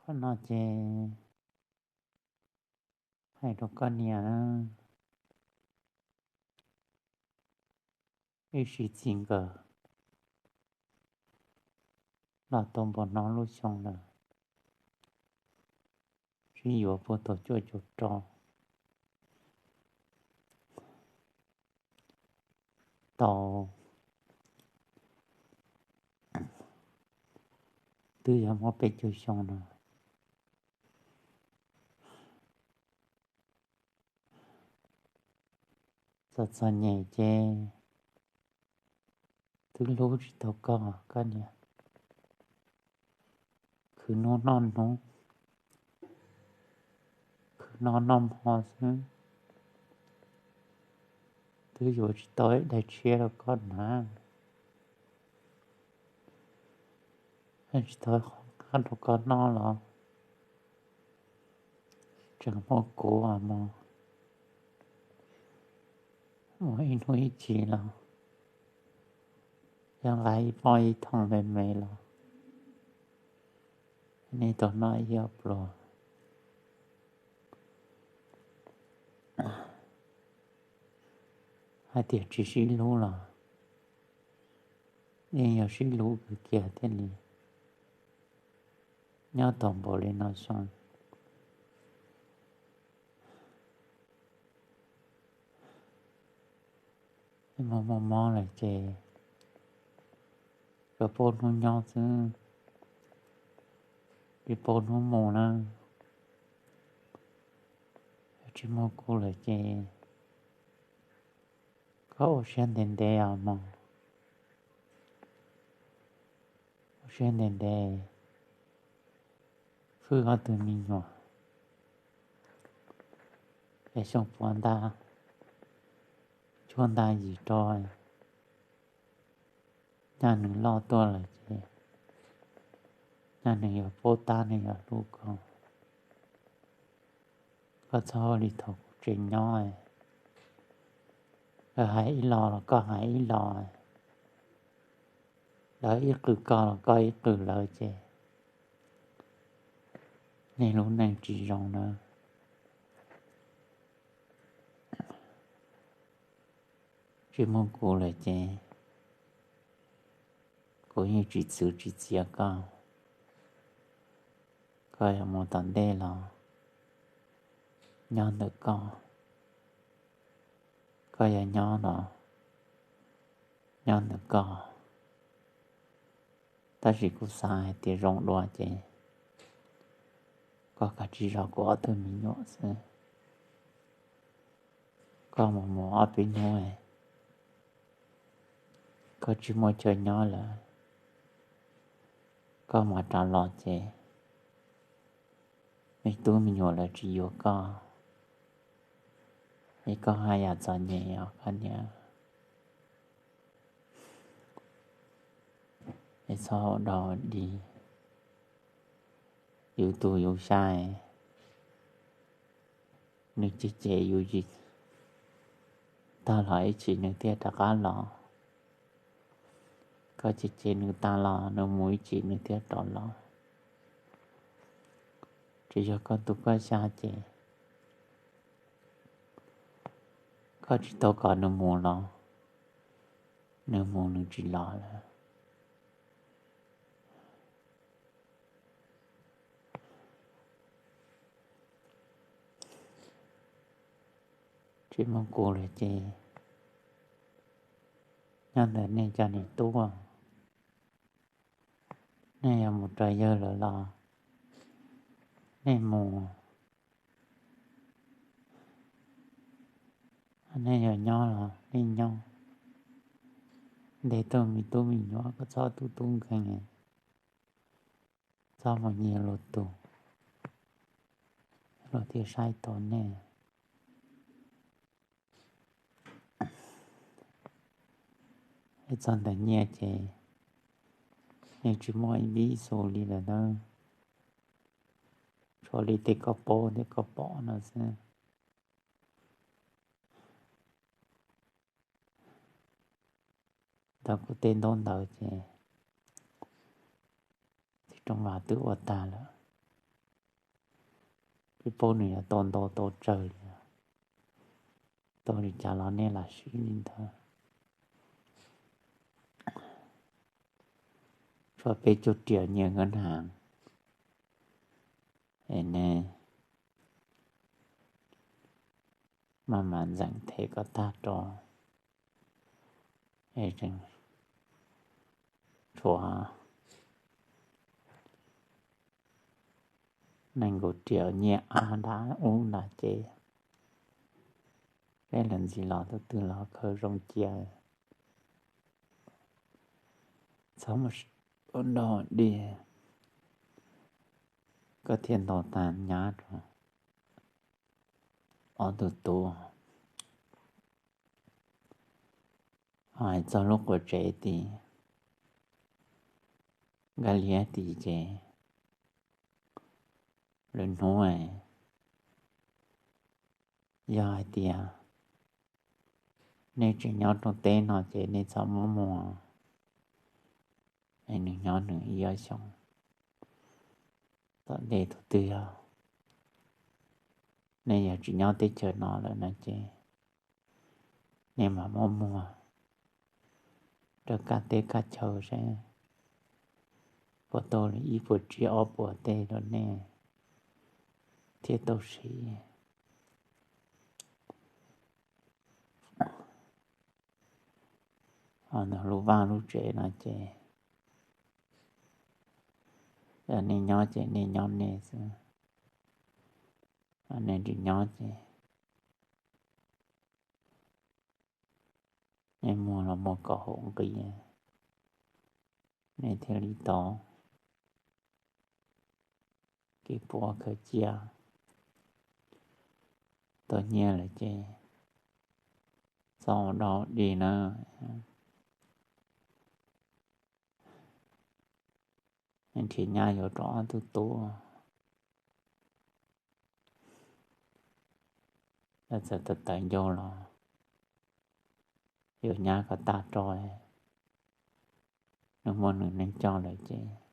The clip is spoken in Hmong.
Qhov no ces hais rau koj niam na, wb sib txij nkawm los tau npaum no lub xyoo lawm, sib yuav puag thaum cuaj caum rau tau, twb yog muaj peb caug xyoo no. Txom txom nyem ces twb hlub tsis tau koj, koj niam. Khwv hnub noj hnub, khwv hmo noj hmo xwb, twb yuav tsis tau ib daim tshiab rau koj hnav, tsis tau qhov qab rau koj noj los tseem muaj kuv os mog. Muaj ib hnub ib chim los yog nqa ib pob ib thooj me me los nej tau noj ib pluag. Hais tias tsis sib hlub los yeej yog sib hlub kawg kiag thiaj li nyob tau npaum li no xyoo. Muaj muaj mob lawm ces yuav paub hnub nyob xwb, tsis paub hnub mus na. Tsis muaj kuv lawm ces koj ua siab ntev ntev os mog, ua siab ntev ntev, hwj ob tug me nyuam es xyoo puav ntaj cuaj ntaj yim rau, nyaj nws loj tuaj lawm ces nyaj nws yuav paub tab nws yuav hlub koj. Koj txhob ua li thaum kuv tseem nyob, lawv hais ib los los koj hais ib los, lawv ib qw koj los koj ib qw lawv ces nej lub neej tsis zoo na. Tsis muaj kuv lawm ces kuv yeej tsis txwv tsis txiav koj. Koj yuav mus tom ntej los nyob ntawm koj, koj yuav nyob los nyob ntawm koj. Tab sis kuv xav hais tias zoo dua ces koj kav tsij zov kuv ob tug me nyuam xwb. Koj mus mus ob peb hnub, koj tsis muaj chaw nyob lawm, koj mam rov los ces me tub me nyuam lawv tsis yuav koj, es koj haj yam txom nyem os koj niam. Es txhob ua dog dig, yus tus yus xyab, nws cem cem yus tag los ib chim nws thiaj rov qab los. Koj cem cem nws tag los nws mus ib chim nws thiaj rov los. Tsis yog koj tu koj xyab ces koj tsis tau kom nws mus los nws mus nws tsis los lawm. Tsis muaj kuv lawm ces nyob ntawm nej cov niam tub, nej yuav mus raws yawg lawv los nej mus, nej yuav nyob los nej nyob. Ntes tau me tub me nyuam koj txhob tub tub nkeeg, txhob mus nyiag luag tus, luag thiaj saib tau nej. Es txog ntawm nyiaj ces nws tsis muaj ib npib xu li lawm na, tshuav li tej koj paub tej koj pom no xwb. Ntawm kuv tej ntaub ntawv ces txiv rooj vag twb ua tag lawm. Tsis paub nws yuav tau ntau tau tsawg li, tau li cas los nej lam siv li ntawd. Tshuav peb cuaj riam nyiaj nkawd na, es nej maj mam ntxeem them kom tag rau, es tseem tshuav nees nkaum riam nyiaj ab nram ub nram ces peb los ntxiv los tus twg los khaws zoo cia, txhob mus ua dog dig, koj thiaj ntaus tag nyab rau ob tug tub. Ho hais txog lub quav tsev tid, Nkaj Liab tid ces lwm hnub yog hais tias nej tseem nyob rau teb no ces nej txhob muab muag, es nws nyob nws ib ob xyoos tom ntej tus twg yog. Nej yog tsis nyob teb chaws no lawm no ces nej mam muab muag rau kaj teb kaj chaw seb puas tau li ib puas tsiab ob puas tej rau nej thiaj tau siv. Ho ntawm lub vaj lub tsev no ces yog nej nyob ces nej nyob nej xwb, ho nej tsis nyob ces nej muag los muag kom haum nqi, nej thiaj li tau kev puav khaws cia. Tau nyiaj lawm ces txhob ua dog dig na. Nrhiav nyab yuav rau ob tug tub, txawm tawv tawv ncauj los yuav nyab kom tag rau, nws muaj nws neej coj lawm ces